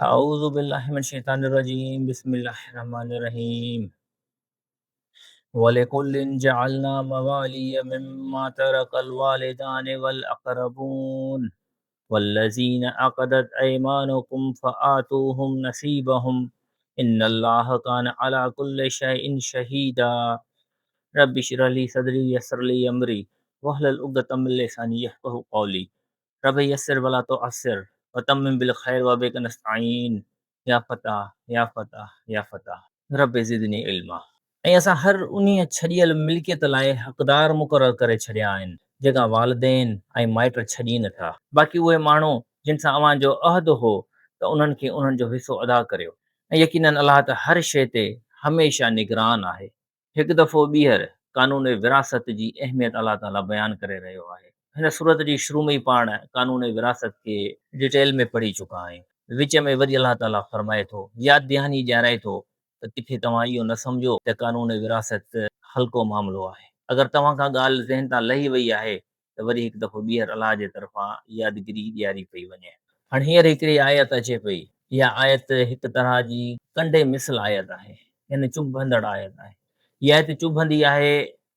اعوذ بالله من الشيطان الرجيم بسم الله الرحمن الرحيم ولڪل جعلنا موالي مما ترك الوالدان والاقربون والذين عقدت ايمانكم فآتوهم نصيبهم ان الله كان على كل شيء شهيدا رب اشرح لي صدري يسر لي امري واحلل عقدة من لساني يفقهوا قولي رب يسر ولا تعسر وتمم بالخير وبك نستعين يا فتاح يا فتاح يا فتاح رب زدني علما. ۽ اسان هر انهيء ڇڏيل ملڪيت لاء حقدار مقرر ڪري ڇڏيا آهن، جيڪا والدين ۽ مائٽ ڇڏين ٿا. باقي اهي ماڻهو جن سان اوهان جو عهد هو ته انهن کي انهن جو حصو ادا ڪريو ۽ يقيناً الله ته هر شيء تي هميشه نگران آهي. هڪ دفعو ٻيهر قانون وراثت جي اهميت الله تعاليٰ بيان ڪري رهيو آهي. هن سورت جي شروع ۾ ئي پاڻ قانون وراثت کي ڊيٽيل ۾ پڙهي چڪا آهيون. وچ ۾ وري الله تعاليٰ فرمائي ٿو، ياد دهاني ڏيارائي ٿو ته ڪٿي توهان اهو نه سمجهو ته قانون وراثت هلڪو معاملو آهي. اگر توهان کان ڳالهه ذهن تان لهي وئي آهي ته وري هڪ دفعو ٻيهر الله جي طرفان يادگيري ڏياري پئي وڃي. هاڻي هينئر هڪڙي آيت اچي پئي. اها آيت هڪ طرح جي ڪنڊي مثل آيت آهي، يعني چڀندڙ آيت آهي. هيء آيت چڀندي آهي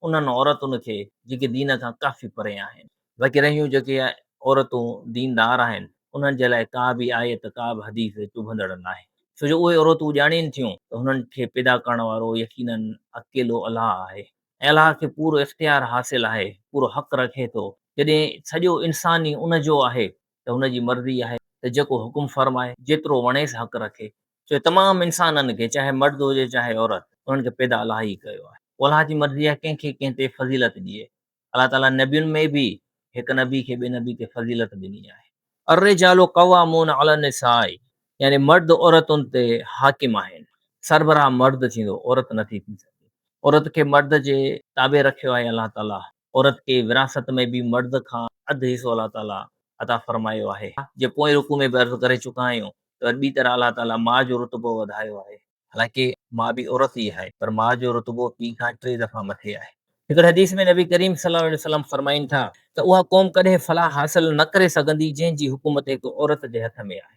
انهن عورتن کي جيڪي دين کان ڪافي پري آهن. باقي رهيون جيڪي عورتون ديندار آهن، انهن جي لاء ڪا به آيت، ڪا به حديث چڀندڙ ناهي. ڇو جو اهي عورتون ڄاڻين ٿيون ته هنن کي پيدا ڪرڻ وارو يقيناً اڪيلو الله آهي ۽ الله کي پورو اختيار حاصل آهي، پورو حق رکي ٿو. جڏهن سڄو انسان ئي ان جو آهي ته هن جي مرضي آهي ته جيڪو حڪم فرمائي، جيترو وڻيس حق رکي. ڇو جو تمام انسانن کي چاهي مرد هجي چاهي عورت، انهن کي پيدا الله ئي ڪيو آهي. پوء الله جي مرضي آهي ڪنهن کي ڪنهن تي فضيلت ڏئي. الله تعاليٰ نبين ۾ به هڪ نبي کي ٻئي نبي تي فضيلت ڏني آهي. الرجال قوامون علي النساء يعني مرد عورتن تي حاڪم آهن. سربراهه مرد ٿيندو، عورت نٿي ٿي سگهي. عورت کي مرد جي تابع رکيو آهي الله تعاليٰ. عورت کي وراثت ۾ به مرد کان اڌ حصو الله تعاليٰ عطا فرمايو آهي. جيئن پوئين رڪوع ۾ به عرض ڪري چڪا آهيون ته وري ٻي طرح الله تعاليٰ ماء جو رتبو وڌايو آهي. حالانڪه ماء به عورت ئي آهي پر ماء جو رتبو پيء کان ٽي دفعا مٿي آهي. هڪڙي حديث ۾ نبي ڪريم صلي الله عليه وسلم فرمائن ٿا ته اها قوم ڪڏهن فلاح حاصل نه ڪري سگهندي جنهن جي حڪومت هڪ عورت جي هٿ ۾ آهي.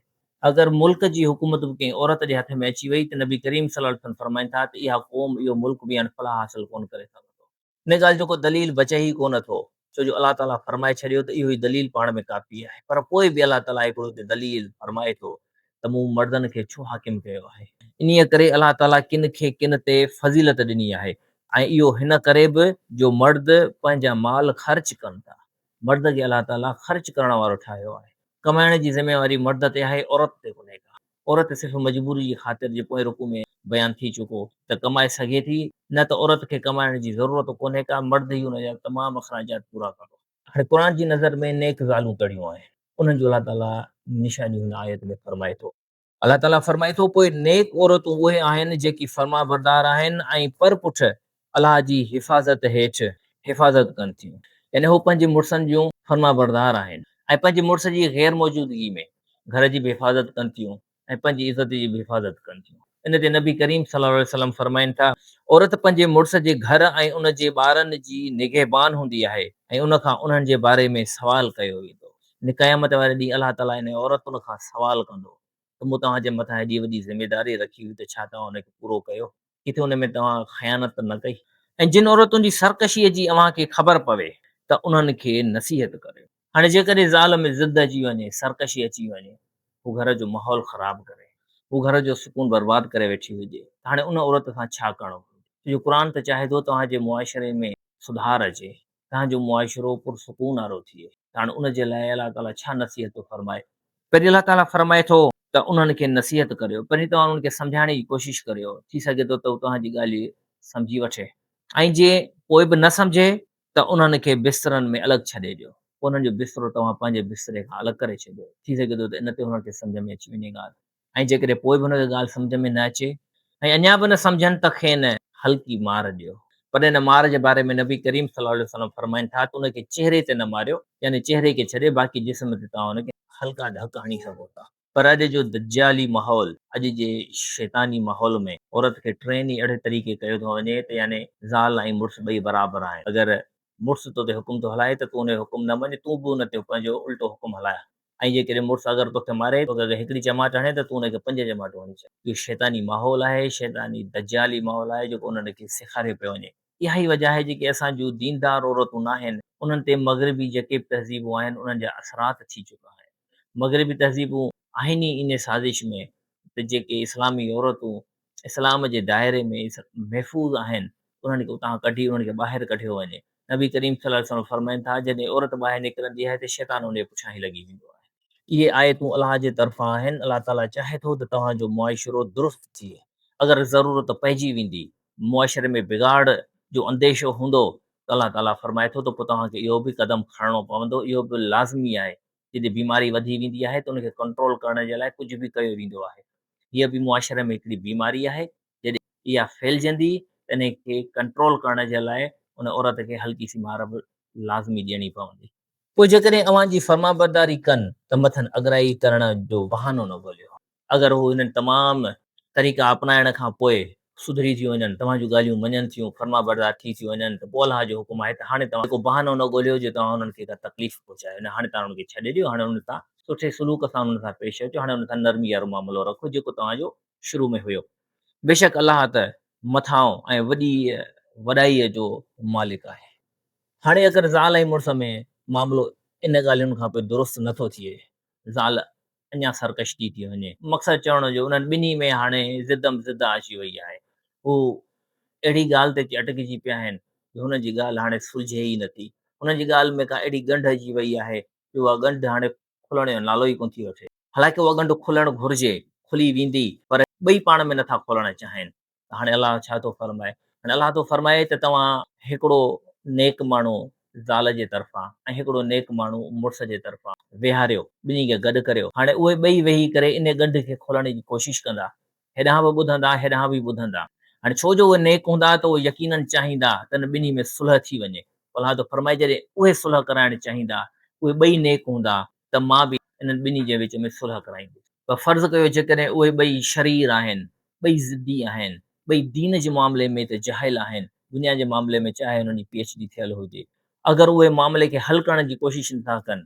اگر ملڪ جي حڪومت به ڪنهن عورت جي هٿ ۾ اچي وئي ته نبي ڪريم صلي الله عليه وسلم فرمائن ٿا ته اها قوم اهو ملڪ به هاڻي فلاح حاصل ڪونه ڪري سگهندو. ان ڳالهه جو ڪو دليل بچي ئي ڪونه ٿو، ڇو جو الله تعاليٰ فرمائي ڇڏيو ته اهو ئي دليل پاڻ ۾ ڪافي آهي. پر پوء به الله تعاليٰ هڪڙو هتي دليل فرمائي ٿو ته مون مردن کي ڇو حاڪم ڪيو آهي؟ انهيء ڪري الله تعاليٰ ڪن کي ڪن تي فضيلت ڏني آهي ۽ اهو هن ڪري به جو مرد پنهنجا مال خرچ ڪن ٿا. مرد کي الله تعاليٰ خرچ ڪرڻ وارو ٺاهيو آهي. ڪمائڻ جي ذميواري مرد تي آهي، عورت تي ڪونهي ڪا. عورت صرف مجبوري جي خاطر جي پوئين رڪوع ۾ بيان ٿي چڪو ته ڪمائي سگهي ٿي، نه ته عورت کي ڪمائڻ جي ضرورت ڪونهي ڪا، مرد ئي ان جا تمام اخراجات پورا ڪندو. هاڻي قرآن جي نظر ۾ نيڪ زالون ڪهڙيون آهن؟ انهن جون الله تعاليٰ نشانيون هن آيت ۾ فرمائي ٿو. الله تعاليٰ فرمائي ٿو، پوء نيڪ عورتون اهي آهن جيڪي فرمانبردار آهن ۽ پر پٺ الله جي حفاظت هيٺ حفاظت ڪن ٿيون، يعني هو پنهنجي مڙسن جون فرمانبردار آهن ۽ پنهنجي مڙس جي غير موجودگي ۾ گهر جي به حفاظت ڪن ٿيون ۽ پنهنجي عزت جي به حفاظت ڪن ٿيون. ان تي نبي ڪريم صلي الله عليه وسلم فرمائن ٿا، عورت پنهنجي مڙس جي گهر ۽ ان جي ٻارن جي نگهبان هوندي آهي ۽ ان کان انهن جي باري ۾ سوال ڪيو ويندو. يعني قيامت واري ڏينهن الله تعاليٰ انهن عورتن کان سوال ڪندو ته مون توهان جي مٿان هيڏي وڏي ذميداري رکي هئي ته ڇا توهان ان کي پورو ڪيو؟ ڪٿي ان ۾ توهان خيانت ته نه ڪئي؟ ۽ جن عورتن جي سرڪشيء جي اوهان کي خبر پوي ته انهن کي نصيحت ڪريو. هاڻي جيڪڏهن زال ۾ ضد اچي وڃي، سرڪشي اچي وڃي، هو گهر جو ماحول خراب ڪري، هو گهر جو سڪون برباد ڪري ويٺي هجي ته هاڻي ان عورت سان ڇا ڪرڻ گهرجي؟ ڇو جو قرآن ته چاهي ٿو توهان جي معاشري ۾ سڌار اچي، توهان جو معاشرو پرسڪون وارو ٿئي ته هاڻي ان جي لاء الله تعاليٰ ڇا نصيحت ٿو فرمائي؟ پهرين الله تعاليٰ فرمائي ٿو ته انهن کي نصيحت ڪريو، پهرين توهان انهن کي سمجهائڻ جي ڪوشش ڪريو، ٿي سگهي ٿو ته هو توهان جي ڳالهه سمجهي وٺي ۽ جي پوء به نه سمجهي ته انهن کي بسترن ۾ الڳ ڇڏي ڏيو، پوء انهن جو بسترو توهان پنهنجي بستري کان الڳ ڪري ڇڏيو، ٿي سگهي ٿو ته ان تي انهن کي سمجهه ۾ اچي وڃي ڳالهه. ۽ جيڪڏهن پوء به هن کي ڳالهه سمجهه ۾ نه اچي ۽ اڃا به نه سمجهن ته کين هلڪي مار ڏيو. پر ان مار جي باري ۾ نبي ڪريم صلي الله عليه وسلم فرمائن ٿا ته ان کي چهري تي نه ماريو يعني چهري کي ڇڏي باقي جسم تي توهان ان کي هلڪا ڌڪ هڻي سگهو ٿا. پر اڄ جو دجالي ماحول، اڄ جي شيطاني ماحول ۾ عورت کي ٽرين ئي اهڙي طريقي ڪيو ٿو وڃي ته يعني زال ۽ مڙس ٻئي برابر آهن. اگر مڙس تو تي حڪم ٿو هلائي ته تون ان جو حڪم نه مڃ، تون به ان تي پنهنجو الٽو حڪم هلاء. ۽ جيڪڏهن مڙس اگر توکي ماري، توکي اگر هڪڙي چماٽ هڻي ته تون ان کي پنج چماٽون هڻي ڇڏ. اهو شيطاني ماحول آهي، شيطاني دجالي ماحول آهي جيڪو انهن کي سيکاريو پيو وڃي. اها ئي وجه آهي جيڪي اسان جون ديندار عورتون ناهن، انهن تي مغربي جيڪي به تهذيبون آهن انهن جا اثرات ٿي چڪا آهن. مغربي تهذيبون آهن ئي انهي سازش ۾ ته جيڪي اسلامي عورتون اسلام جي دائري ۾ محفوظ آهن انهن کي اتان ڪڍي انهن کي ٻاهر ڪڍيو وڃي. نبي ڪريم صلي الله عليه وسلم فرمائن ٿا، جڏهن عورت ٻاهر نڪرندي آهي ته شيطان ان جي پٺيان ئي لڳي ويندو آهي. اهي آيتون الله جي طرفان آهن، الله تعاليٰ چاهي ٿو ته توهان جو معاشرو درست ٿئي، اگر ضرورت پئجي ويندي، معاشري ۾ بگاڙ جو انديشو هوندو ته الله تعاليٰ فرمائي ٿو ته پوء توهان کي اهو به قدم کڻڻو پوندو، اهو به لازمي آهي، جڏهن بيماري وڌي ويندي آهي ته ان کي ڪنٽرول ڪرڻ جي لاء ڪجهه به ڪيو ويندو آهي. هيء به معاشري ۾ هڪڙي بيماري آهي، جڏهن اها ڦهلجندي ته انهي کي ڪنٽرول ڪرڻ جي لاء ان عورت کي هلڪي سي مار به لازمي ڏيڻي پوندي. پوء جيڪڏهن اوهان جي فرمانبرداري ڪن ته مٿن اڳرائي ڪرڻ جو بهانو نه ڳوليو. اگر هو انهن تمام طريقا اپنائڻ کان پوء سڌري ٿيون وڃن، توهان جون ڳالهيون مڃن ٿيون، فرمانبردار ٿي ٿيون وڃن ته پوء الله جو حڪم آهي ته هاڻي توهان ڪو بهانو نه ڳوليو جو توهان انهن کي ڪا تڪليف پهچايو نه هاڻي توهان انهن کي ڇڏي ڏيو، هاڻي انهن سان سٺي سلوڪ سان انهن سان پيش اچو، هاڻي انهن سان نرمي وارو معاملو رکو جيڪو توهان جو شروع ۾ هيو. بيشڪ الله ته مٿانهون ۽ وڏيء وڏائيء جو مالڪ آهي. هاڻي اگر زال ۽ مڙس ۾ معاملو ان ڳالهين کان پوء درست نه ٿو ٿئي، زال اڃا سرڪش ٿي ٿي وڃي. مقصد چوڻ جو انهن ٻنهي ۾ هاڻي ضدم ضد اچي وئي آهي. هو اهڙي ڳالهه تي اچي اٽڪجي پيا آهن جو هنن جي ڳالهه هاڻي سلجهي ئي نٿي. هنن جي ڳالهه ۾ ڪا اهڙي ڳنڍ اچي وئي آهي جو اها ڳنڍ هاڻي کلڻ جو نالو ئي ڪونه ٿي وٺي. حالانڪه اها ڳنڍ کلڻ گهرجي، کلي ويندي، پر ٻئي پاڻ ۾ نٿا کولڻ چاهين. ته هاڻي الله ڇا ٿو فرمائي؟ هاڻي الله ٿو فرمائي ته توهان هڪڙو نيڪ ماڻهو زال جي طرفان ۽ هڪڙو نيڪ ماڻهو مڙس جي طرفان ويهاريو، ٻنهي کي گڏ ڪريو. هاڻي اهي ٻئي ويهي ڪري انهي ڳنڍ کي کولڻ جي ڪوشش ڪندا. هيڏانهن به ٻڌندا، هيڏانهن به ٻڌندا. هاڻي ڇو جو اهي نيڪ هوندا ته اهي يقيناً چاهيندا ته انهن ٻنهي ۾ صلح ٿي وڃي. الله ٿو فرمائي جڏهن اهي صلح ڪرائڻ چاهيندا، اهي ٻئي نيڪ هوندا ته مان به انهن ٻنهي جي وچ ۾ صلح ڪرائيندس. پر فرض ڪيو جيڪڏهن اهي ٻئي شرير آهن، ٻئي ضدي آهن، ٻئي دين جي معاملي ۾ ته جاهل آهن، دنيا جي معاملي ۾ چاهي انهن جي پي ايڇ ڊي ٿيل هجي، اگر اهي معاملي کي حل ڪرڻ جي ڪوشش نٿا ڪن،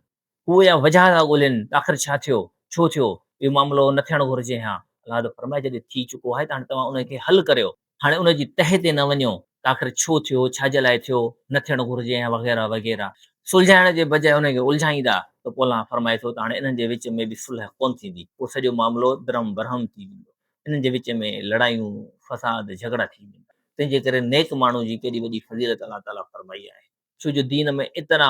هو اها وجهه ٿا ڳولين ته آخر ڇا ٿيو، ڇو ٿيو، اهو معاملو نه ٿيڻ گهرجي ها. الله ٿو فرمائي جڏهن ٿي چڪو آهي ته هاڻي توهان ان کي حل ڪريو، هاڻي ان جي تهه تي نه وڃو ته آخر ڇو ٿيو، ڇا جي لاء ٿيو، نه ٿيڻ گهرجي ها وغيره وغيره. سلجهائڻ جي بجاء انهن کي الجهائيندا ته پوء الله فرمائي ٿو ته هاڻي انهن جي وچ ۾ به صلح ڪونه ٿيندي، پوء سڄو معاملو درهم برهم ٿي ويندو، انهن جي وچ ۾ لڙايون، فساد، جهڳڙا ٿي ويندا. تنهن جي ڪري نيڪ ماڻهو جي ڪيڏي وڏي فضيلت الله تعاليٰ فرمائي آهي. ڇو جو دين ۾ ايترا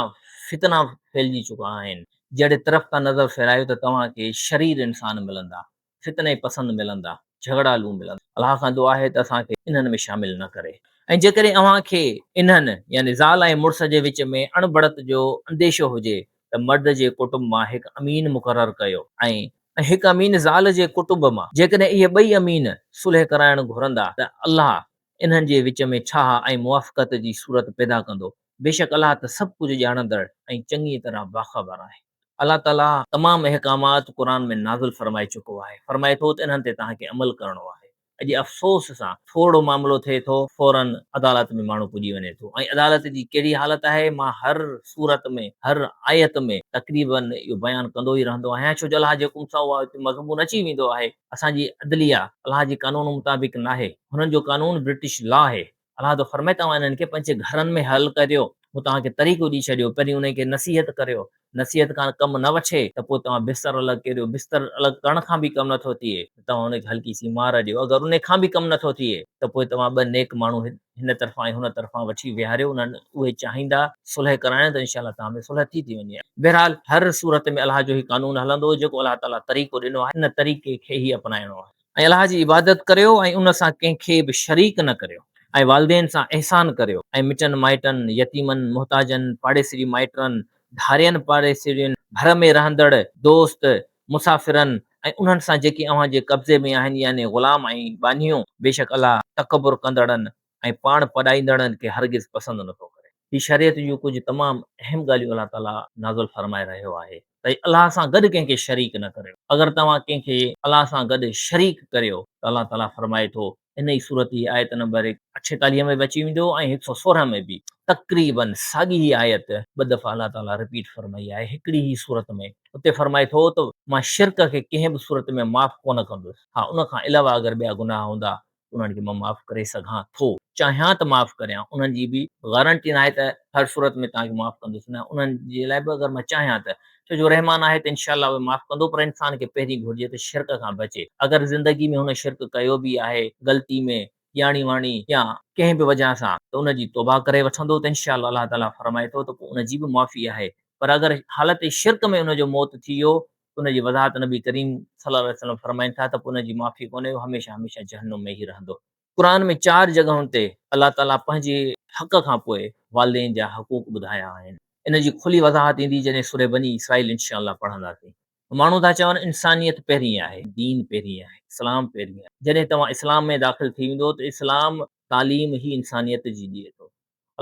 فتنا ڦهلجي چڪا آهن، جهڙي طرف تان نظر ڦيرايو ته توهان کي شرير انسان ملندا، فتني پسند ملندا، جهڳڙالو ملندا. الله کان دعا آهي ته اسان کي انهن ۾ شامل نه ڪري ۽ جيڪڏهن اوهان کي انهن، يعني زال ۽ مڙس، جي وچ ۾ اڻبڻت جو انديشو هجي ته مرد جي ڪٽنب مان هڪ امين مقرر ڪيو ۽ هڪ امين زال جي ڪٽنب مان، جيڪڏهن اهي ٻئي امين صلح ڪرائڻ گهرندا ته الله انهن جي وچ ۾ ٺاهه ۽ موافقت جي صورت پيدا ڪندو. بيشڪ الله ته سڀ ڪجهه ڄاڻندڙ ۽ چڱيء طرح باخبر آهي. الله تعاليٰ تمام احڪامات قرآن ۾ نازل فرمائي چڪو آهي. فرمائي ٿو ته انهن تي توهان کي عمل ڪرڻو آهي. اڄ افسوس سان ٿورڙو معاملو ٿئي ٿو فوراً عدالت ۾ ماڻهو پڄي وڃي ٿو ۽ عدالت جي ڪهڙي حالت آهي مان هر سورت ۾ هر آيت ۾ تقريباً اهو بيان ڪندو ئي رهندو آهيان ڇو جو الله جي حڪم سان اهو مضمون اچي ويندو آهي. اسان جي عدليه الله جي قانون مطابق ناهي، هنن جو قانون برٽش لا آهي. الله ٿو فرمائي توهان انهن کي پنهنجي گهرن ۾ حل ڪريو، مون توهان کي طريقو ڏئي ڇڏيو، پهرين انهن کي نصيحت ڪريو، نصيحت کان ڪم نه وٺي ته پوء توهان بستر الڳ ڪريو، بستر الڳ ڪرڻ کان به ڪم نٿو ٿئي ته توهان ان کي هلڪي سي مار ڏيو، اگر ان کان به ڪم نٿو ٿئي ته پوء توهان ٻه نيڪ ماڻهو هن طرفان ۽ هن طرفان وٺي ويهاريو، انهن اهي چاهيندا صلح ڪرائڻ ته انشاء الله توهان ۾ صلح ٿي ٿي وڃي. بهرحال هر صورت ۾ الله جو هي قانون هلندو جيڪو الله تعاليٰ طريقو ڏنو آهي ان طريقي کي ئي اپنائڻو آهي. ۽ الله جي عبادت ڪريو ۽ ان سان ڪنهن کي به شريڪ نه ڪريو ۽ والدين سان احسان ڪريو ۽ مٽن مائٽن، يتيمن، محتاجن، پاڙيسري مائٽن، ڌارين پاڙيسرين، ڀر ۾ رهندڙ دوست، مسافرن ۽ انهن سان جيڪي اوهان جي قبضي ۾ آهن يعني غلام ۽ ٻانهيون، بيشڪ الله تڪبر ڪندڙن ۽ پاڻ پڏائيندڙن کي هرگز پسند نٿو ڪري. هي شريعت جون ڪجهه تمام اهم ڳالهيون الله تعاليٰ نازل فرمائي رهيو آهي ته الله سان گڏ ڪنهن کي شريڪ نه ڪريو. اگر توهان ڪنهن کي الله سان گڏ شريڪ ڪريو ته الله تعاليٰ فرمائي ٿو ان ئي سورت جي آيت نمبر 48 ۾ به اچي ويندو ۽ 116 ۾ به تقريباً ساڳي ئي آيت ٻه دفعا الله تعاليٰ رپيٽ فرمائي آهي هڪڙي ئي سورت ۾. اتي فرمائي ٿو ته مان شرڪ کي ڪنهن به صورت ۾ معاف ڪونه ڪندس. ها ان کان علاوه اگر ٻيا گناهه هوندا ته انهن کي مان معاف ڪري سگهان ٿو. چاهيان ته معاف ڪريان انهن جي به گارنٽي ناهي ته هر صورت ۾ توهان کي معاف ڪندس نه انهن جي لاء به اگر مان چاهيان ته ڇو جو رحمان آهي ته انشاء الله اهي معاف ڪندو پر انسان کي پهرين گهرجي ته شرڪ کان بچي اگر زندگي ۾ هن شرڪ ڪيو به آهي غلطي ۾ ڄاڻي واڻي يا ڪنهن به وجه سان ته ان جي توبه ڪري وٺندو ته انشاء الله الله تعالي فرمائي ٿو ته پوء ان جي به معافي آهي پر اگر حالت شرڪ ۾ ان جو موت ٿي ويو ته ان جي وضاحت نبي ڪريم صلي الله عليه وسلم فرمائن ٿا ته پوء ان جي معافي ڪونهي اهو هميشه هميشه جهنم ۾ ئي رهندو. قرآن ۾ چار جڳهن تي الله تعاليٰ پنهنجي حق کان پوء والدين جا حقوق ٻڌايا آهن. ان جي کلي وضاحت ايندي جڏهن سورة بني اسرائيل انشاء الله پڙهنداسين. ماڻهو ٿا چون انسانيت پهرين آهي، دين پهرين آهي، اسلام پهرين آهي. جڏهن توهان اسلام ۾ داخل ٿي ويندو ته اسلام تعليم ئي انسانيت جي ڏئي ٿو.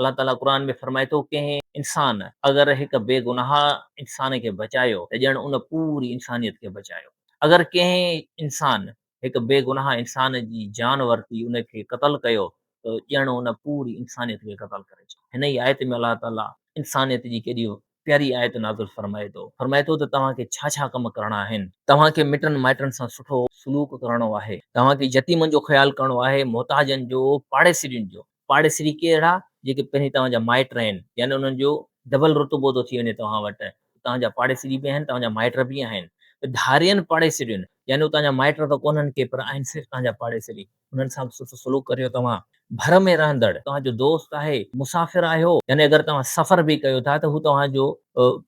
الله تعاليٰ قرآن ۾ فرمائي ٿو ڪنهن انسان اگر هڪ بي گناهه انسان کي بچايو ته ڄڻ ان پوري انسانيت کي بچايو. اگر ڪنهن انسان هڪ بي گناهه انسان جي جان ورتي ان کي قتل ڪيو ته ڄڻ ان پوري انسانيت کي قتل ڪري ڇڏيو. هن ئي آيت ۾ الله تعاليٰ انسانيت جي ڪيڏي پياري آيت نازل فرمائي ٿو. فرمائي ٿو ته توهان کي ڇا ڇا ڪم ڪرڻا آهن. توهان کي مٽن مائٽن سان سٺو سلوڪ ڪرڻو آهي. توهان کي يتيمن جو خيال ڪرڻو آهي، محتاجن جو، پاڙيسرين جو. پاڙيسري ڪهڙا؟ جيڪي پهرين توهان جا مائٽ آهن، يعني انهن جو ڊبل رتبو ٿو ٿي وڃي توهان وٽ. توهان جا پاڙيسري به آهن، توهان جا مائٽ به آهن. ته ڌارين پاڙيسرين، يعني هو توهان جا مائٽ ته ڪونهن ڪي پر آهن صرف توهان جا پاڙيسري، انهن سان به سٺو سلوڪ ڪريو. توهان ڀر ۾ رهندڙ توهان جو دوست آهي، مسافر آهيو، يعني اگر توهان سفر به ڪيو ٿا ته هو توهان جو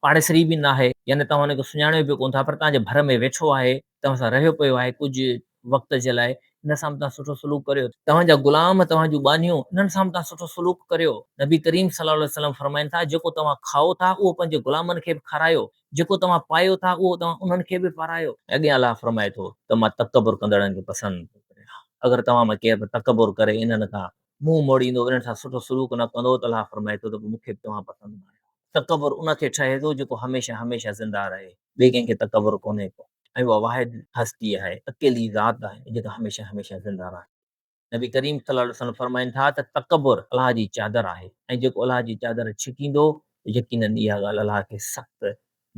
پاڙيسري به ناهي، يعني توهان ان کي سڃاڻيو به ڪونه ٿا پر توهان جي ڀر ۾ ويٺو آهي، توهان سان رهيو پيو آهي ڪجهه وقت جي لاء، ان سان به توهان سٺو سلوڪ ڪريو. توهان جا غلام، توهان جون ٻانهيون، انهن سان به توهان سٺو سلوڪ ڪريو. نبي ڪريم صلي الله عليه وسلم فرمائن ٿا، جيڪو توهان کائو ٿا اهو پنهنجي غلامن کي به کارايو، جيڪو توهان پايو ٿا اهو توهان انهن کي به پارايو. ۽ اڳيان الله فرمائي ٿو ته مان تڪبر ڪندڙن کي پسند نٿو ڪريان. اگر توهان مان ڪير به تڪبر ڪري انهن کان منهن موڙيندو، انهن سان سٺو سلوڪ نه ڪندو ته الله فرمائي ٿو ته پوء مون کي به توهان پسند نه آهيو. تڪبر ان کي ٺهي ٿو جيڪو هميشه هميشه زنده رهي. ٻئي ڪنهن کي تڪبر ڪونهي ڪو. ۽ اها واحد هستي آهي، اڪيلي ذات آهي جيڪا هميشه هميشه زنده رهي. نبي ڪريم صلي الله عليه وسلم فرمائن ٿا ته تڪبر الله جي چادر آهي ۽ جيڪو الله جي چادر ڇڪيندو ته يقيناً اها ڳالهه الله کي سخت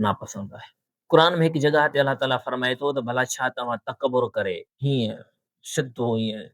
ناپسند آهي. قرآن ۾ هڪ جڳهه تي الله تعاليٰ فرمائي ٿو ته ڀلا ڇا توهان تڪبر ڪري هيئن سڌو هيئن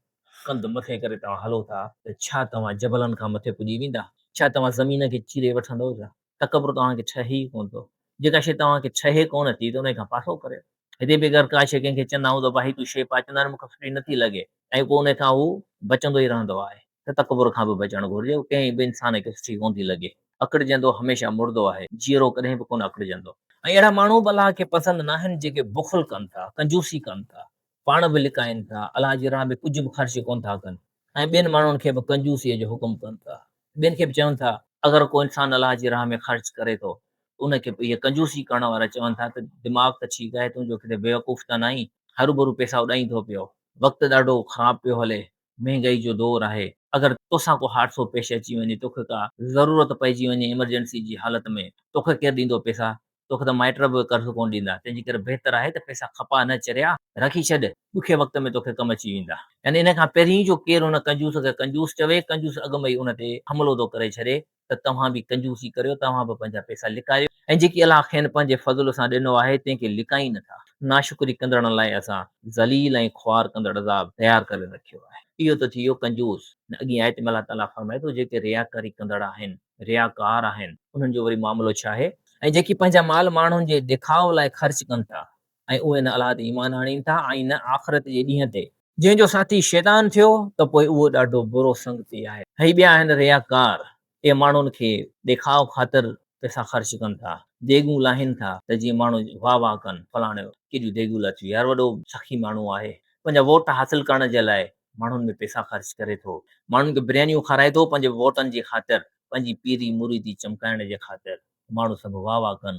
ڪنڌ مٿي ڪري توهان هلو ٿا ته ڇا توهان جبلن کان مٿي پڄي ويندا؟ ڇا توهان زمين کي چيري وٺندؤ ڇا؟ تڪبر توهان کي ٺهي ئي ڪونه ٿو. جيڪا شيء توهان کي ٺهي ڪونه ٿي ته انهيء کان پاسو ڪريو. هتي به اگر ڪا شيء ڪنهن کي چوندا آهيون ته ڀائي تون شيء پاء، چوندا آهن مون کي سٺي نٿي لڳي ۽ پوء انهيء کان هو بچندو ئي رهندو آهي ته تڪبر کان به بچڻ گهرجي. ڪنهن به انسان کي سٺي ڪونه ٿي لڳي. اڪڙجندو هميشه مڙدو آهي، جيئرو ڪڏهن به ڪونه اڪڙجندو. ۽ اهڙا ماڻهو به الله کي پسند ناهن جيڪي بخل ڪن ٿا، ڪنجوسي ڪن ٿا، پاڻ به لڪائين ٿا، الله جي راهه ۾ ڪجهه به خرچ ڪونه ٿا ڪن ۽ ٻين ماڻهن کي به ڪنجوسيء جو حڪم ڪن ٿا. ٻين کي به چون ٿا. اگر ڪو انسان الله جي راهه ۾ خرچ ڪري ٿو ته ان کي به اهي ڪنجوسي ڪرڻ وارا چون ٿا ته دماغ ته ٺيڪ آهي تنهنجو ڪٿي بيوقوف ته ناهين، هروڀرو پئسا اڏائين ٿو پيو، وقت ڏاڍو خراب پيو هلي، مهنگائي جو دور آهي، اگر توسان ڪو حادثو پيش اچي وڃي، توکي ڪا ضرورت پئجي وڃي ايمرجنسي جي حالت ۾ توکي ڪير ڏيندو پئسا؟ توکي ته مائٽ به قرض ڪونه ڏيندا، تنهن جي ڪري بهتر آهي ته پئسا کپاء نه چريا، رکي ڇڏ، ڏکي وقت ۾ توکي ڪم اچي ويندا. يعني ان کان پهرين جو ڪير ان ڪنجوس کي ڪنجوس چوي، ڪنجوس اڳ ۾ ئي ان تي حملو ٿو ڪري ڇڏي ته توهان به ڪنجوسي ڪريو، توهان به پنهنجا پئسا لڪايو ۽ جيڪي الله کين پنهنجي فضل سان ڏنو آهي، تنهن کي لڪائين نه ٿا. ناشڪري ڪندڙن لاء اسان ذليل ۽ خوار ڪندڙ عذاب تيار ڪري رکيو آهي. اهو ته ٿي ويو ڪنجوس. اڳين آيت ۾ الله تعاليٰ فرمائي ٿو، جيڪي رياڪاري ڪندڙ آهن، رياڪار آهن، انهن جو وري معاملو ڇا آهي؟ ۽ جيڪي پنهنجا مال ماڻهن جي ڏيکاء لاء خرچ ڪن ٿا ۽ اهي نه الله تي ايمان آڻين ٿا ۽ نه آخرت جي ڏينهن تي. جنهن جو ساٿي شيطان ٿيو ته پوء اهو ڏاڍو برو سنگتي آهي. هي ٻيا آهن رياڪار، اهي ماڻهن کي ڏيکاء خاطر پئسا خرچ ڪن ٿا، ديڳون لاهين ٿا ته جيئن ماڻهو واهه واهه ڪن، فلاڻي ڪيڏيون ديڳون لاٿيون، يار وڏو سخي ماڻهو آهي. پنهنجا ووٽ حاصل ڪرڻ جي لاء ماڻهن ۾ پئسا خرچ ڪري ٿو، ماڻهن کي بريانيون کارائي ٿو پنهنجي ووٽن جي خاطر، پنهنجي پيري مريدي چمڪائڻ جي خاطر، ماڻهو سڀ واهه واهه ڪن،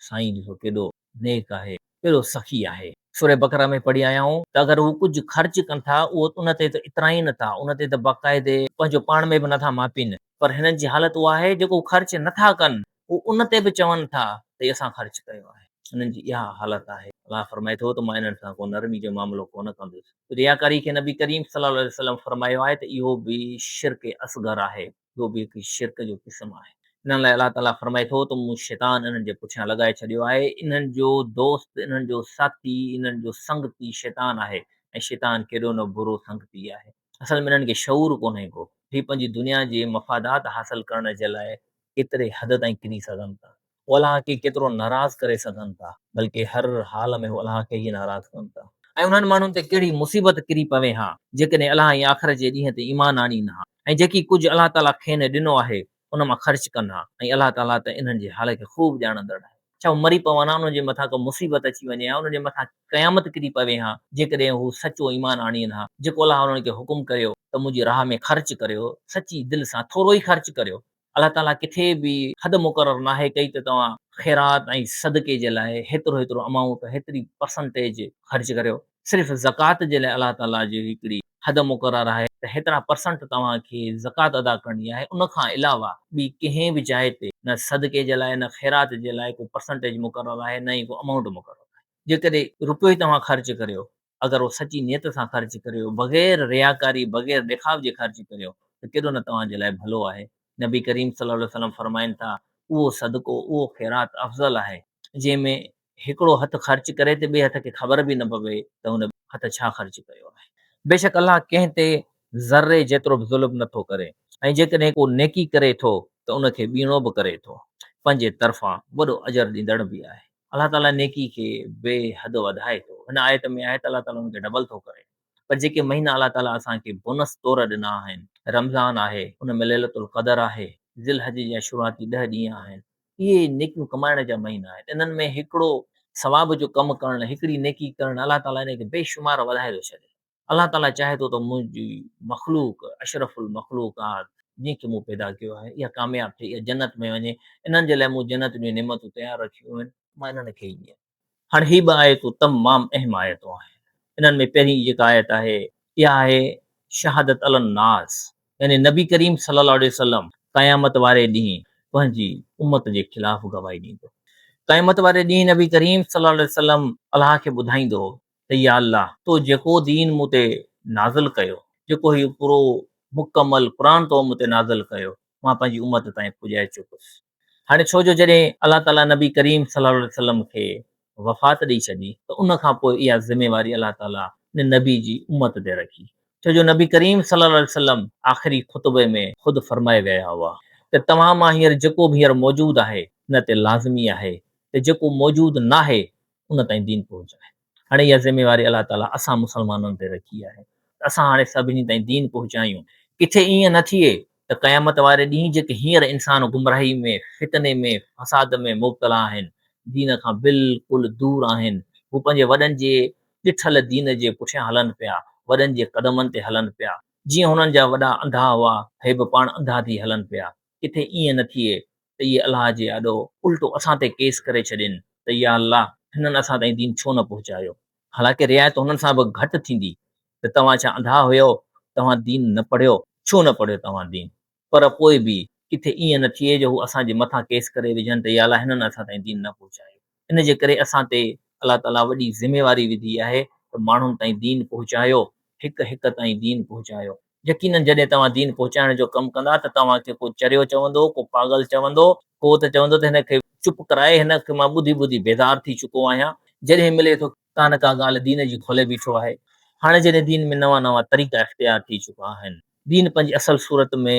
سائين ڏسو ڪيڏو نيڪ آهي، ڪيڏو سخي آهي. سوره بقره ۾ پڙهي آيا آهيون ته اگر هو ڪجهه خرچ ڪن ٿا اهو ان تي ته اترائين ٿا، ان تي ته باقاعدي پنهنجو پاڻ ۾ به نٿا ماپين، پر هنن جي حالت اها آهي جيڪو هو خرچ نٿا ڪن هو ان تي به چون ٿا ته اسان خرچ ڪيو آهي، هنن جي اها حالت آهي. الله فرمائي ٿو ته مان انهن سان ڪو نرمي جو معاملو ڪونه ڪندس. رياڪاري کي نبي ڪريم صلي الله عليه وسلم فرمايو آهي ته اهو به شرڪ اصغر آهي، اهو به هڪ شرڪ جو قسم آهي. انهن لاء الله تعاليٰ فرمائي ٿو ته مون شيطان انهن جي پٺيان لڳائي ڇڏيو آهي، انهن جو دوست، انهن جو ساٿي، انهن جو سنگتي شيطان آهي ۽ شيطان ڪيڏو نه برو سنگتي آهي. اصل ۾ انهن کي شعور ڪونهي ڪو. هي پنهنجي دنيا جي مفادات حاصل ڪرڻ جي لاء ڪيتري حد تائين ڪري سگهن ٿا. هو الله کي ڪيترو ناراض ڪري سگهن ٿا، بلڪه هر حال ۾ هو الله کي ئي ناراض ڪن ٿا. ۽ انهن ماڻهن تي ڪهڙي مصيبت ڪري پوي ها، جيڪڏهن الله ۽ آخرت جي ڏينهن تي ايمان آڻين ها ۽ جيڪي ڪجهه الله تعاليٰ کين ڏنو آهي ان مان خرچ ڪن ها ۽ الله تعاليٰ ته انهن جي حال کي خوب ڄاڻندڙ آهي. ڇا هو مري پون ها، انهن جي مٿان ڪا مصيبت اچي وڃي ها، انهن جي مٿان قيامت ڪري پوي ها، جيڪڏهن هو سچو ايمان آڻين ها، جيڪو الله انهن کي حڪم ڪريو ته منهنجي راهه ۾ خرچ ڪريو، سچي دل سان ٿورو ئي خرچ ڪريو، الله تعاليٰ ڪٿي به حد مقرر ناهي ڪئي ته توهان خيرات ۽ صدقي جي لاء هيترو هيترو امائونٽ، هيتري پرسنٽيج خرچ ڪريو. صرف زڪوات جي لاء الله تعاليٰ جي هڪڙي حد مقرر آهي ته هيترا پرسنٽ توهان کي زڪوات ادا ڪرڻي آهي، ان کان علاوه ٻي ڪنهن به جاء تي نه صدقي جي لاء نه خيرات جي لاء ڪو پرسنٽيج مقرر آهي نه ئي ڪو امائونٽ مقرر آهي. جيڪڏهن رپيو ئي توهان خرچ ڪريو اگر اهو سچي نيت سان خرچ ڪريو، بغير رياڪاري، بغير ڏيکاء جي خرچ ڪريو ته ڪيڏو نه توهان جي لاء ڀلو آهي. نبي ڪريم صلي الله عليه وسلم فرمائن ٿا، اهو صدقو، اهو خيرات افضل آهي، جنهن ۾ هڪڙو هٿ خرچ ڪري ته ٻئي هٿ کي خبر به نه پوي ته هن هٿ ڇا خرچ ڪيو آهي. بيشڪ الله ڪنهن تي ذري جيترو به ظلم نه ٿو ڪري ۽ جيڪڏهن ڪو نيڪي ڪري ٿو ته ان کي ٻيڻو به ڪري ٿو، پنهنجي طرفان وڏو اجر ڏيندڙ به آهي. الله تعاليٰ نيڪي کي بي حد وڌائي ٿو. هن آيت ۾ آهي ته الله تعاليٰ ان کي ڊبل ٿو ڪري. پر جيڪي مهينا الله تعاليٰ اسان کي بونس طور ڏنا آهن، رمضان آهي، ان ۾ ليلة القدر آهي، ذي الحج جا شروعاتي ڏهه ڏينهن آهن، اهي نيڪيون ڪمائڻ جا مهينا آهن. انهن ۾ هڪڙو ثواب جو ڪم ڪرڻ، هڪڙي نيڪي ڪرڻ الله تعاليٰ ان کي بيشمار وڌائي ٿو ڇڏي. الله تعاليٰ چاهي ٿو ته منهنجي مخلوق، اشرف المخلوقات، جنهن کي مون پيدا ڪيو آهي، اها ڪامياب ٿئي، اها جنت ۾ وڃي، انهن جي لاء مون جنت جون نعمتون تيار رکيون آهن، مان انهن کي ئي ڏيان. هاڻي هي ٻه آيتون تمام اهم آيتون آهن. انهن ۾ پهرين جيڪا آيت آهي، اها آهي شهادت علي الناس يعني نبي ڪريم صلي الله عليه وسلم قيامت واري ڏينهن پنهنجي امت جي خلاف گواهي ڏيندو. قيامت واري ڏينهن نبي ڪريم صلي الله عليه وسلم الله کي ٻڌائيندو ته يا الله! تو جيڪو دين مون تي نازل ڪيو، جيڪو هي پورو مڪمل قرآن تو مون تي نازل ڪيو، مان پنهنجي امت تائين پڄائي چڪس. هاڻي ڇو جو جڏهن الله تعاليٰ نبي ڪريم صلي الله عليه وسلم کي وفات ڏئي ڇڏي ته ان کان پوء اها ذميواري الله تعاليٰ ان نبي جي امت تي رکي. ڇو جو نبي ڪريم صلي الله عليه وسلم آخري خطبي ۾ خود فرمائي ويا هئا ته توهان مان هينئر جيڪو به هينئر موجود آهي ان تي لازمي آهي ته جيڪو موجود ناهي ان تائين دين پهچائي. هاڻي اها ذميواري الله تعاليٰ اسان مسلمانن تي رکي آهي ته اسان هاڻي سڀني تائين دين پهچايون. ڪٿي ائين نه ٿئي ته قيامت واري ڏينهن جيڪي هينئر انسان گمراهي ۾، فتني ۾، فساد ۾ مبتلا آهن، دين کان بلڪل دور آهن، هو پنهنجي وڏن جي ڏٺل دين جي پٺيان هلن پيا، وڏن جي قدمن تي هلن پيا، جيئن هنن جا وڏا انڌا هئا، هي به پاڻ انڌا ٿي هلن پيا. ڪٿي ائين نه ٿئي ته اهي الله جي آڏو الٽو اسان تي ڪيس ڪري ڇڏين ته يا الله هنن اسان تائين دين ڇو نه پهچايو؟ حالانڪه رعايت هنن سان به گهٽ ٿيندي ته توهان ڇا انڌا هيؤ، توهان دين نه پڙهيو، ڇو نه پڙهيو توهان دين؟ پر پوء به ڪٿي ائين نه ٿئي جو هو اسان جي مٿان ڪيس ڪري وجهن ته يا الله هنن اسان تائين دين نه پهچايو. ان جي ڪري اسان تي الله تعاليٰ وڏي ذميواري وڌي آهي ته ماڻهن تائين دين پهچايو، هڪ هڪ تائين دين پهچايو. يقينن جڏهن توهان دين پهچائڻ جو ڪم ڪندا ته توهان کي ڪو چريو چوندو، ڪو پاڳل چوندو، ڪو ته چوندو ته هن کي چپ ڪرائي، هن کي مان ٻڌي ٻڌي بيزار ٿي چڪو آهيان. جڏهن ملي ٿو ڪا نه ڪا ڳالهه دين جي کولي بيٺو آهي. هاڻي جڏهن دين ۾ نوان نوان طريقا اختيار ٿي چڪا آهن، دين پنهنجي اصل صورت ۾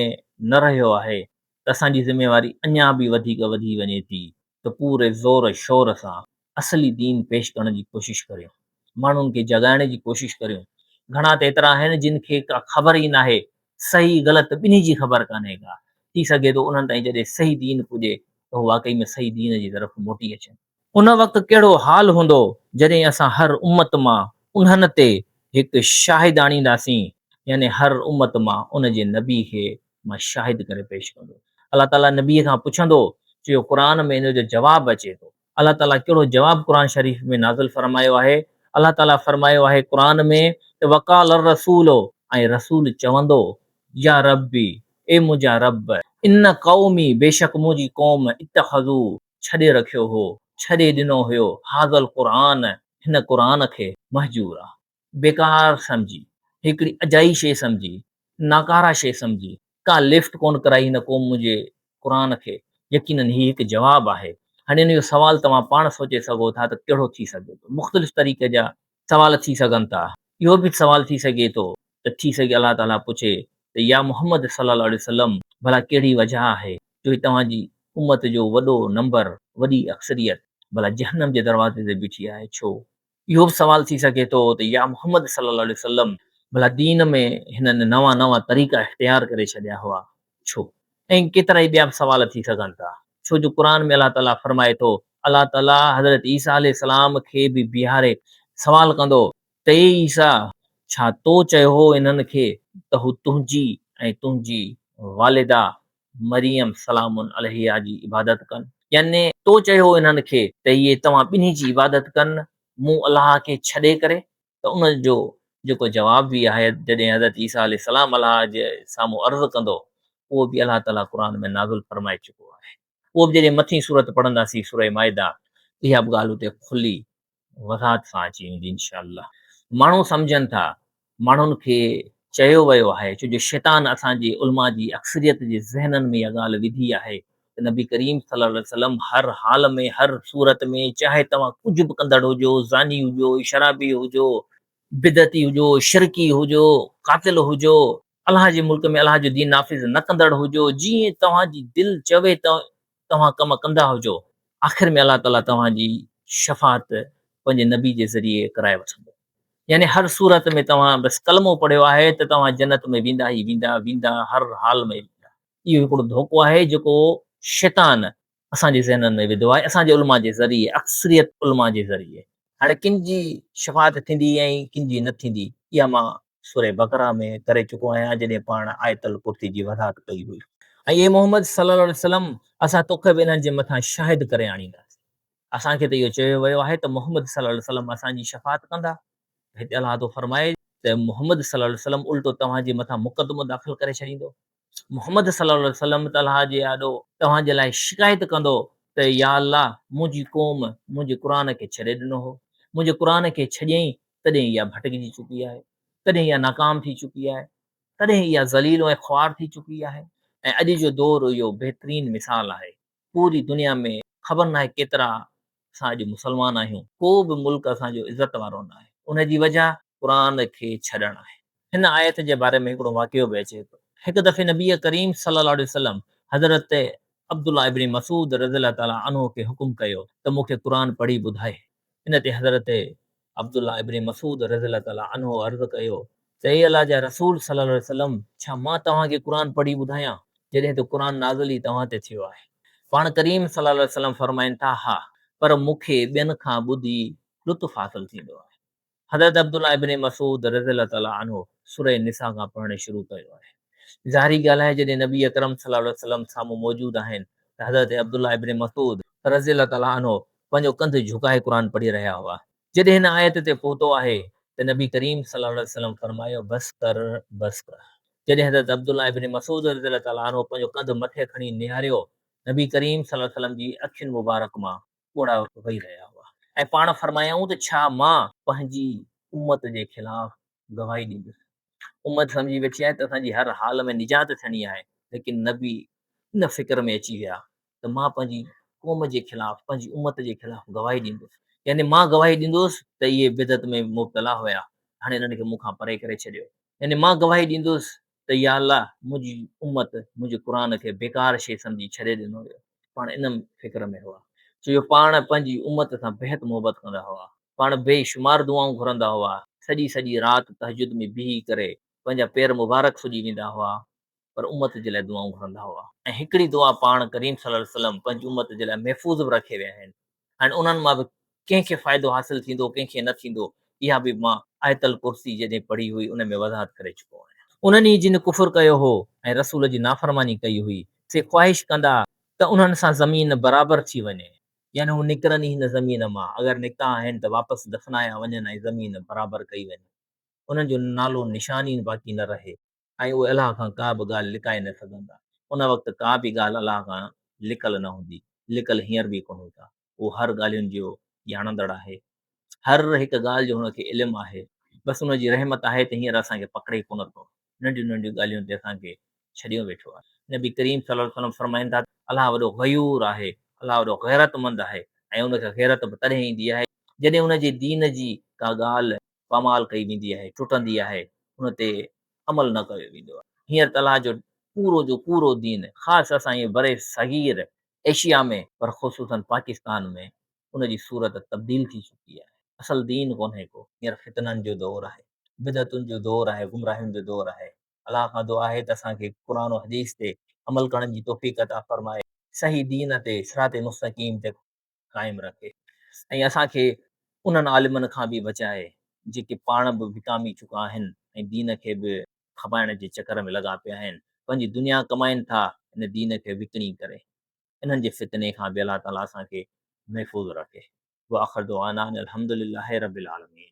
نه رهيو آهي ته اسان جي ذميواري اڃا به وڌيڪ وڌي وڃي ٿي ته پوري زور شور سان اصلي دين پيش ڪرڻ جي ڪوشش ڪريون، ماڻهن کي جاڳائڻ جي ڪوشش ڪريون. گهڻا ته ايترا آهن جن کي ڪا خبر ئي ناهي، صحيح غلط ٻنهي جي خبر ڪانهي ڪا. ٿي سگهي ٿو انهن تائين جڏهن صحيح دين پڄي ته هو واقعي ۾ صحيح دين جي طرف موٽي اچن. ان وقت ڪهڙو حال هوندو جڏهن اسان هر امت مان انهن تي هڪ شاهد آڻينداسين، يعني هر امت مان ان جي نبي کي مان شاهد ڪري پيش ڪندس. الله تعاليٰ نبيء کان پڇندو، چيو قرآن ۾ ان جو جواب اچي ٿو. الله تعاليٰ ڪهڙو جواب قرآن شريف ۾ نازل فرمايو آهي؟ الله تعاليٰ فرمايو آهي قرآن ۾ ته وقال الرسول ۽ رسول چوندو يا ربي اي منهنجا رب ان قومي بيشڪ منهنجي قوم اتخذو ڇڏي رکيو هو، ڇڏي ڏنو هيو، هذا القرآن، هن قرآن کي مهجور آ، بيڪار سمجهي، هڪڙي اجائي شيء سمجهي، ناڪاره شيء سمجهي، ڪا لفٽ ڪونه ڪرائي هن قوم منهنجي قرآن کي، يقينن هي هڪ جواب آهي. هاڻي ان جو سوال توهان پاڻ سوچي سگهو ٿا ته ڪهڙو ٿي سگهي ٿو. مختلف طريقي جا سوال ٿي سگهن ٿا. اهو به سوال ٿي سگهي ٿو ته ٿي سگهي الله تعاليٰ پڇي ته يا محمد صلي الله عليه وسلم ڀلا ڪهڙي وجهه آهي جو هي توهان جي امت جو وڏو نمبر، وڏي اڪثريت ڀلا جهنم جي دروازي تي بيٺي آهي ڇو؟ اهو به سوال ٿي سگهي ٿو ته يا محمد صلي الله عليه وسلم ڀلا دين ۾ هنن نوان نوان طريقا اختيار ڪري ڇڏيا هئا ڇو؟ ۽ ڪيترائي ٻيا به سوال ٿي سگهن ٿا. ڇو جو قرآن ۾ الله تعاليٰ فرمائي ٿو، الله تعاليٰ حضرت عيسيٰ عليه السلام کي به بيهاري سوال ڪندو ته اي عيسيٰ! ڇا تو چيو هو انهن کي ته هو تنهنجي ۽ تنهنجي والده مريم سلام عليها جي عبادت ڪن؟ يعني تو چيو هو انهن کي ته اهي توهان ٻنهي جي عبادت ڪن مون الله کي ڇڏي ڪري؟ ته ان جو جيڪو جواب به آهي جڏهن حضرت عيسيٰ عليه السلام الله جي سامهون عرض ڪندو اهو به الله تعاليٰ قرآن ۾ نازل فرمائي چڪو آهي. اهو به جڏهن مٿين سورت پڙهنداسين سورة مائده اها به ڳالهه اتي کلي وضاحت سان اچي ويندي انشاء الله. ماڻهو سمجهن ٿا ماڻهن کي چيو ويو آهي ڇو جو شيطان اسان جي علماء جي اڪثريت جي ذهنن ۾ اها ڳالهه وڌي آهي ته نبي ڪريم صلي الله عليه وسلم هر حال ۾ هر صورت ۾ چاهي توهان ڪجهه به ڪندڙ هجو، زاني هجو، شرابي هجو، بدعتي هجو، شرڪي هجو، قاتل هجو، الله جي ملڪ ۾ الله جو دين نافذ نه ڪندڙ هجو، جيئن توهان جي دل چوي ته توهان ڪم ڪندا هجو، آخر ۾ الله تعالي توهان جي شفاعت پنهنجي نبي جي ذريعي ڪرائي وٺندو. يعني هر صورت ۾ توهان بس ڪلمو پڙهيو آهي ته توهان جنت ۾ ويندا ئي ويندا، ويندا هر حال ۾ ويندا. اهو هڪڙو ڌوڪو آهي جيڪو شيطان اسان جي ذهنن ۾ وڌو آهي اسان جي علماء جي ذريعي، اڪثريت علماء جي ذريعي. هاڻي ڪن جي شفاعت ٿيندي ۽ ڪن جي نه ٿيندي اها مان سوره بقره ۾ ڪري چڪو آهيان جڏهن پاڻ آيت الڪرسي جي وضاحت ڪئي هئي. ۽ اي محمد صلي الله عليه وسلم اسان توکي به انهن جي مٿان شاهد ڪري آڻينداسين. اسان کي ته اهو چيو ويو آهي ته محمد صلي الله عليه وسلم اسان جي شفاعت ڪندا. هتي الله ٿو فرمائي ته محمد صلي الله عليه وسلم الٽو توهان جي مٿان مقدمو داخل ڪري ڇڏيندو. محمد صلي الله عليه وسلم ته الله جي آڏو توهان جي لاء شڪايت ڪندو ته يا الله منهنجي قوم منهنجي قرآن کي ڇڏي ڏنو هو، منهنجي قرآن کي ڇڏيائين تڏهن اها ڀٽڪجي چڪي آهي، تڏهن اها ناڪام ٿي چڪي آهي، تڏهن اها ذليل ۽ خوار ٿي چڪي آهي ۽ اڄ جو دور اهو بهترين مثال آهي. پوري دنيا ۾ خبر ناهي ڪيترا اسان اڄ مسلمان آهيون، ڪو به ملڪ اسان جو عزت وارو ناهي، ان جي وجه قرآن کي ڇڏڻ آهي. هن آيت جي باري ۾ هڪڙو واقعو به اچي ٿو. هڪ دفعي نبي ڪريم صلي الله عليه وسلم حضرت عبدالله ابن مسعود رضي الله تعالٰي عنه کي حڪم ڪيو ته مون کي قرآن پڙهي ٻڌاء. ان تي حضرت عبدالله ابن مسعود رضي الله تعالٰي عنه عرض ڪيو ته اي الله جا رسول صلي الله عليه وسلم ڇا مان توهان کي قرآن پڙهي ٻڌايان جڏهن ته قرآن نازل ئي توهان تي ٿيو آهي. پاڻ ڪريم صلي الله عليه وسلم فرمائن ٿا ها پر مون کي ٻين کان ٻڌي لطف حاصل ٿيندو آهي. حضرت عبدالله ابن مسعود رضي الله تعالٰي عنه سورة نساء کان پڙهڻ شروع ڪيو آهي. ظاهري ڳالهه آهي جڏهن نبي اڪرم صلي الله عليه وسلم سامهون موجود آهن ته حضرت عبدالله ابن مسعود رضي الله تعالٰي عنه پنهنجو ڪنڌ جهڪائي قرآن پڙهي رهيا هئا. جڏهن هن آيت تي پهتو آهي ته نبي ڪريم صلي الله عليه وسلم فرمايو بس ڪر بس ڪر. جڏهن حضرت عبدالله ابن مسعود رضي الله تعالٰي عنه پنهنجو ڪنڌ مٿي کڻي نهاريو نبي ڪريم صلي الله عليه وسلم جي اکين مبارڪ مان ڳوڙها وهي رهيا هئا ۽ پاڻ فرمايائون ته ڇا مان پنهنجي امت جي خلاف گواهي ڏيندس؟ امت سمجهي ويٺي آهي ته اسان جي هر حال ۾ نجات ٿيڻي آهي، ليڪن نبي ان فڪر ۾ اچي ويا ته مان پنهنجي قوم جي خلاف، پنهنجي امت جي خلاف گواهي ڏيندس، يعني مان گواهي ڏيندس ته اهي بدعت ۾ مبتلا هيا، هاڻي انهن کي مون کان پري ڪري ڇڏيو، يعني مان گواهي ڏيندس ته يا الله منهنجي امت منهنجي قرآن کي بيڪار شيء سمجهي ڇڏي ڏنو ويو. پاڻ ان فڪر ۾ هئا. ڇو جو پاڻ پنهنجي امت سان بيحد محبت ڪندا هئا. پاڻ بي شمار دعائون گهرندا هئا. سڄي سڄي رات تهجد ۾ بيهي ڪري پنهنجا پير مبارڪ سڄي ويندا هئا پر امت جي لاء دعائون گهرندا هئا. ۽ هڪڙي دعا پاڻ ڪريم صلي الله عليه وسلم پنهنجي امت جي لاء محفوظ به رکي ويا آهن. هاڻي انهن مان به ڪنهن کي فائدو حاصل ٿيندو ڪنهن کي نه ٿيندو اها به مان آيت الڪرسي جڏهن پڙهي هئي ان ۾ وضاحت ڪري چڪو آهيان. انهن ئي جن ڪفر ڪيو هو ۽ رسول جي نافرماني ڪئي هئي سي خواهش ڪندا ته انهن سان زمين برابر ٿي وڃي يعني هو نڪرن ئي هن زمين مان اگر نڪتا آهن ته واپس دفنايا وڃن ۽ زمين برابر ڪئي وڃي انهن جو نالو نشان ئي باقي نه رهي. ۽ اهي الله کان ڪا به ڳالهه لڪائي نه سگهندا. ان وقت ڪا به ڳالهه الله کان لڪل نه هوندي، لڪل هينئر به ڪونهي ڪا. اهو هر ڳالهين جو ڄاڻندڙ آهي. هر هڪ ڳالهه جو هن کي علم آهي. بس ان جي رحمت آهي ته هينئر اسان کي پڪڙي ڪونه ٿو. ننڍيون ننڍيون ڳالهين تي اسان کي ڇڏيو ويٺو آهي. نبي ڪريم صلي الله عليه وسلم فرمائن ٿا ته الله وڏو غيور آهي، الله وڏو غيرتمند آهي ۽ ان کي غيرت به تڏهن ايندي آهي جڏهن ان جي دين جي ڪا ڳالهه پامال ڪئي ويندي آهي، ٽٽندي آهي، ان تي عمل نه ڪيو ويندو آهي. هينئر ته الله جو پورو جو پورو دين خاص اسان جي برصغير ايشيا ۾ پر خصوصاً پاڪستان ۾ ان جي صورت تبديل ٿي چڪي آهي. اصل دين ڪونهي ڪو. هينئر فتنن جو دور آهي، بدعتن جو دور آهي، گمراهين جو دور آهي. الله کان دعا آهي ته اسان کي قرآن و حديث تي عمل ڪرڻ جي توفيق عطا فرمائي، صحيح دين تي صراط مستقيم تي قائم رکي ۽ اسان کي انهن عالمن کان به بچائي جيڪي پاڻ به وڪامي چڪا آهن ۽ دين کي به کپائڻ جي چڪر ۾ لڳا پيا آهن، پنهنجي دنيا ڪمائين ٿا ان دين کي وڪڻي ڪري. انهن جي فتني کان به الله تعالي اسان کي محفوظ رکي. واخر دعوانا ان الحمدلله رب العالمين.